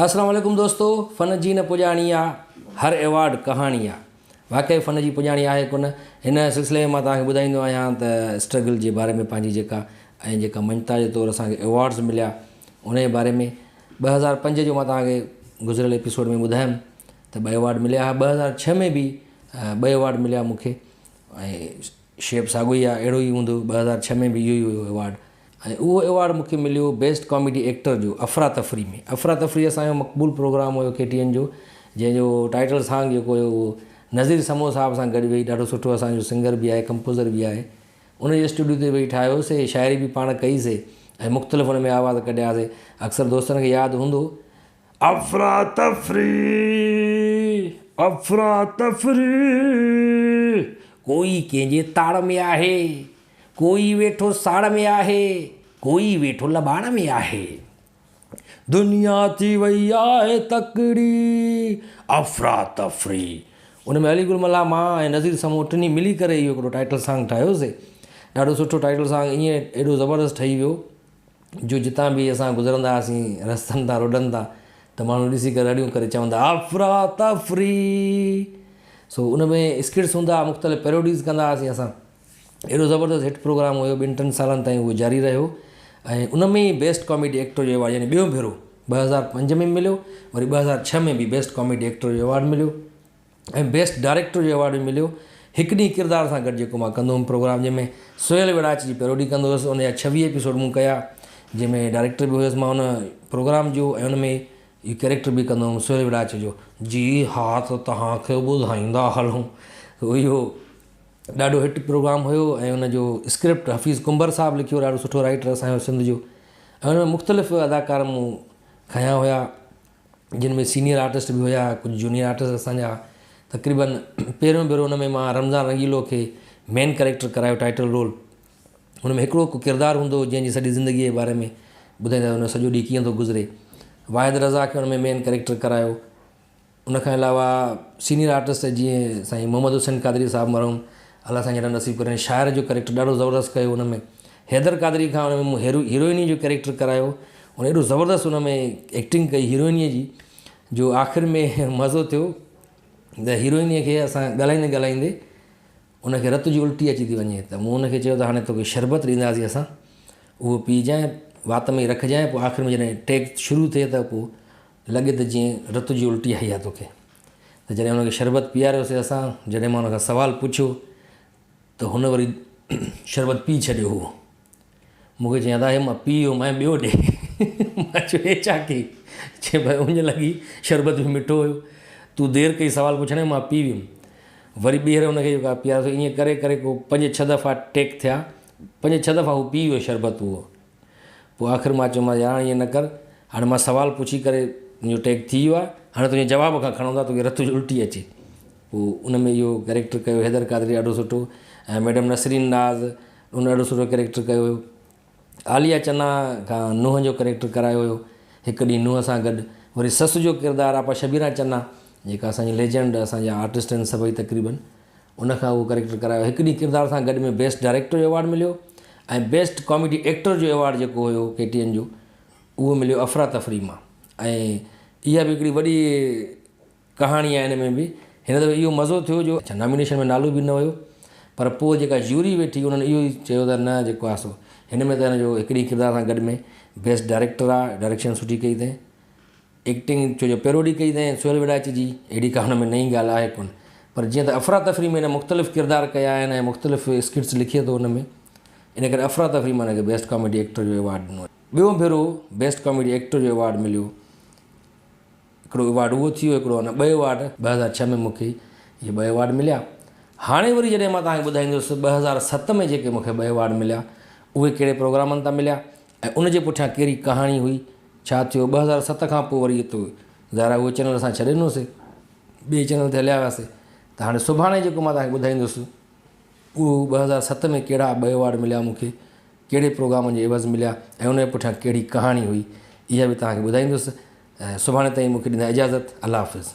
السلام عليڪم دوستو فن جي نه پڄاڻي آ هر ايوارڊ ڪهاڻي آ واقعي فن جي پڄاڻي آهي ڪونه هن سلسلي ۾ مان توهان کي ٻڌائيندو آهيان ته اسٽرگل جي باري ۾ پنهنجي جيڪا ۽ جيڪا مڃتا جي طور اسان کي ايوارڊز مليا ان جي باري ۾ 2005 جو مان توهان کي گذريل ايپيسوڊ ۾ ٻڌايم ته ٻه ايوارڊ مليا هئا 2006 ۾ به ٻه ايوارڊ مليا مون کي ۽ شيپ ساڳيو ئي آهي اهڙو ئي هوندو 2006 ۾ به اهو ئي هيو ايوارڊ ۽ اهو ايوارڊ مون کي مليو بيسٽ ڪاميڊي ايڪٽر جو افراتفري ۾ افراتفري اسان جو مقبول پروگرام هيو ڪي ٽي اين جو جنهن جو ٽائيٽل سانگ جيڪو هيو اهو نذير سمون صاحب سان گڏ ويهي ڏاڍو سٺو اسان جو سنگر به آهي ڪمپوزر به آهي ان جي اسٽوڊيو تي ويهي ٺاهيوسي شاعري به پاڻ ڪئي سي ۽ مختلف ان ۾ آواز ڪڍياسي اڪثر دوستن کي ياد هوندو افراتفري افراتفري ڪوئي ڪنهن جي تاڙ ۾ آهي ڪوئي ويٺو ساڙ ۾ آهي ڪوئي ويٺو لٻاڙ ۾ آهي دنيا ٿي وئي آهي تڪڙي افراتفري ان ۾ علي گل ملاح مان ۽ نذير سمون ٽنهي ملي ڪري اهو هڪڙو ٽائيٽل سانگ ٺاهيوسي ڏاڍو سٺو ٽائيٽل سانگ ائين ايڏو زبردست ٺهي ويو جو جتان به اسان گذرندا هئاسين رستن تان روڊن تان ته ماڻهو ڏسي ڪري رڙيون ڪري چوندا هئا افراتفري سو ان ۾ اسڪٽس هوندا هئا مختلف پيروڊيز ڪندا هئاسين اسان ايڏو زبردست هٽ پروگرام هيو ٻن ٽن سالن تائين اهو جاري رهيو ۽ ان ۾ ئي بيسٽ ڪاميڊي ايڪٽر جو ايوارڊ يعني ٻيو ڀيرو 2005 ۾ مليو وري 2006 ۾ به بيسٽ ڪاميڊي ايڪٽر جو ايوارڊ مليو ۽ بيسٽ ڊائريڪٽر جو ايوارڊ به مليو. هڪ ڏينهن ڪردار سان گڏ جيڪو مان ڪندو هوم پروگرام جنهن ۾ سهيل وڙاچ جي پيروڊي ڪندو هيس ان جا 26 ايپيسوڊ مون ڪيا جنهن ۾ ڊائريڪٽر به هيس مان ان پروگرام جو ۽ ان ۾ اهو ڪيريڪٽر به ڪندو هوم سهيل وڙاچ جو جي ها ته توهان کي ٻڌائيندا هلون اهو ڏاڍو هٽ پروگرام هيو ۽ ان جو اسڪرپٽ حفيظ ڪنڀر صاحب لکيو ڏاڍو سٺو رائيٽر اسان جو سنڌ جو ۽ ان ۾ مختلف اداڪار مون کنيا هيا جن ۾ سينيئر آرٽسٽ به هيا ڪجهه جونيئر آرٽسٽ اسان جا تقريبن پهريون ڀيرو ان ۾ مان رمضان رنگيلو کي مين ڪريڪٽر ڪرايو ٽائيٽل رول ان ۾ هڪڙو هڪ ڪردار هوندو هو جنهن جي سڄي زندگيء جي باري ۾ ٻڌائيندا هن جو سڄو ڏينهن ڪيئن ٿو گذري واحد رضا کي ان ۾ مين ڪريڪٽر ڪرايو ان کان علاوه سينيئر آرٽسٽ جيئن سائين محمد حسين قادري صاحب مرحوم الله سائين جنت نصيب ڪرين شاعر جو ڪريڪٽر ڏاڍو زبردست ڪيو ان ۾ حيدر قادري کان ان ۾ مون هيرو هيروئني جو ڪريڪٽر ڪرايو ان ايڏو زبردست ان ۾ ايڪٽنگ ڪئي هيروئنيء جي جو آخر ۾ مزو ٿيو ته هيروئنيء کي اسان ڳالهائيندي ڳالهائيندي ان کي رت جي الٽي اچي ٿي وڃي ته مون ان کي چيو ته هاڻي توکي شربت ڏينداسين اسان اهو پيئجانء وات ۾ ئي رکجانء پوء آخر ۾ جڏهن ٽيڪ شروع ٿئي ته پوء لڳي ته جيئن رت جي الٽي آئي آهي توکي ته جڏهن ان کي شربت پياريوسين اسان جڏهن مان ان کان سوال پڇيو ته هن وري شربت پي ڇڏيو هو. مون کي چيائين ادا هي مان پي ويو مان ٻيو ڏي. مان چيو هي ڇا ڪيئي؟ چي ڀائي اڃ لڳي شربت به مٺو هيو. تون دير ڪئي سوال پڇڻ ۾ مان پي ويم. وري ٻيهر هن کي جيڪو پياريوسين ائين ڪري ڪري ڪو پنج ڇهه دفعا ٽيڪ ٿيا. پنج ڇهه دفعا هو پي ويو شربت اهو. پوء آخر مان چيومانس يار هاڻي ائين نه ڪر، هاڻي مان سوال پڇي ڪري منهنجو ٽيگ ٿي ويو آهي، هاڻي تنهنجي جواب کان کڻون ٿا توکي رت جي الٽي اچي. پوء ان ۾ اهو ڪريڪٽر ڪيو حيدر قادري ڏاڍو سٺو ۽ ميڊم نسرين ناز ان ڏاڍو سٺو ڪريڪٽر ڪيو هيو. عاليه چنا کان نونهن جو ڪريڪٽر ڪرايو هيو هڪ ڏينهن نونهن سان گڏ وري سس جو ڪردار آپا شبيرا چنا جيڪا اسان جي ليجنڊ اسان جا آرٽسٽ آهن سڀئي تقريبن ان کان اهو ڪريڪٽر ڪرايو. هڪ ڏينهن ڪردار سان گڏ ۾ بيسٽ ڊائريڪٽر جو ايوارڊ مليو ۽ بيسٽ ڪاميڊي ايڪٽر جو ايوارڊ جيڪو هيو ڪي ٽي اين جو اهو مليو افراتفري مان ۽ اها به هڪڙي وڏي ڪهاڻي آهي ان ۾ به هن دفعي اهو مزو ٿيو جو اڇا نامينيشن ۾ نالو به نه هيو پر پوء جيڪا جيوري ويٺي انهن اهو ئي چيو ته نه جيڪو آهي سو هن ۾ ته هن جو هڪ ڏينهن ڪردار سان گڏ ۾ بيسٽ ڊائريڪٽر آهي ڊائريڪشن سٺي ڪئي اٿئي ايڪٽنگ ڇو جو پيروڊي ڪئي اٿائين سهيل وڙائچ جي، اهڙي ڪا هن ۾ نئين ڳالهه آهي ڪونه. پر جيئن ته افراتفري ۾ هن مختلف ڪردار ڪيا آهن ۽ مختلف اسڪٽس لکي ٿو ان ۾، ان ڪري افراتفري مان هن کي بيسٽ ڪاميڊي ايڪٽر جو ايوارڊ ڏنو. ٻيو ڀيرو بيسٽ ڪاميڊي ايڪٽر جو ايوارڊ مليو. هڪڙو ايوارڊ اهو ٿي ويو، هڪڙو اڃا ٻه ايوارڊ 2006 ۾ مون کي اهي ٻه ايوارڊ مليا. هاڻي وري جڏهن مان توهان کي ٻڌائيندس 2007 ۾ جيڪي مون کي ٻه ايوارڊ مليا، اهي ڪهڙي پروگرامن تان مليا ۽ ان جي پٺيان ڪهڙي ڪهاڻي هئي، ڇا ٿيو 2007 کان پوء وري اتو ظاهر آهي اهو چينل اسان ڇڏي ڏنوسي ٻئي چينل تي هليا وياسي ته هاڻي سڀاڻي جيڪو مان توهان کي ٻڌائيندس اهو 2007 ۾ ڪهڙا ٻه ايوارڊ مليا مون کي ڪهڙي پروگرامن جي عيوض مليا ۽ ان جي پٺيان ڪهڙي ڪهاڻي هئي اها به توهان کي ٻڌائيندس سڀاڻي تائين مون کي ڏيندا اجازت الله حافظ.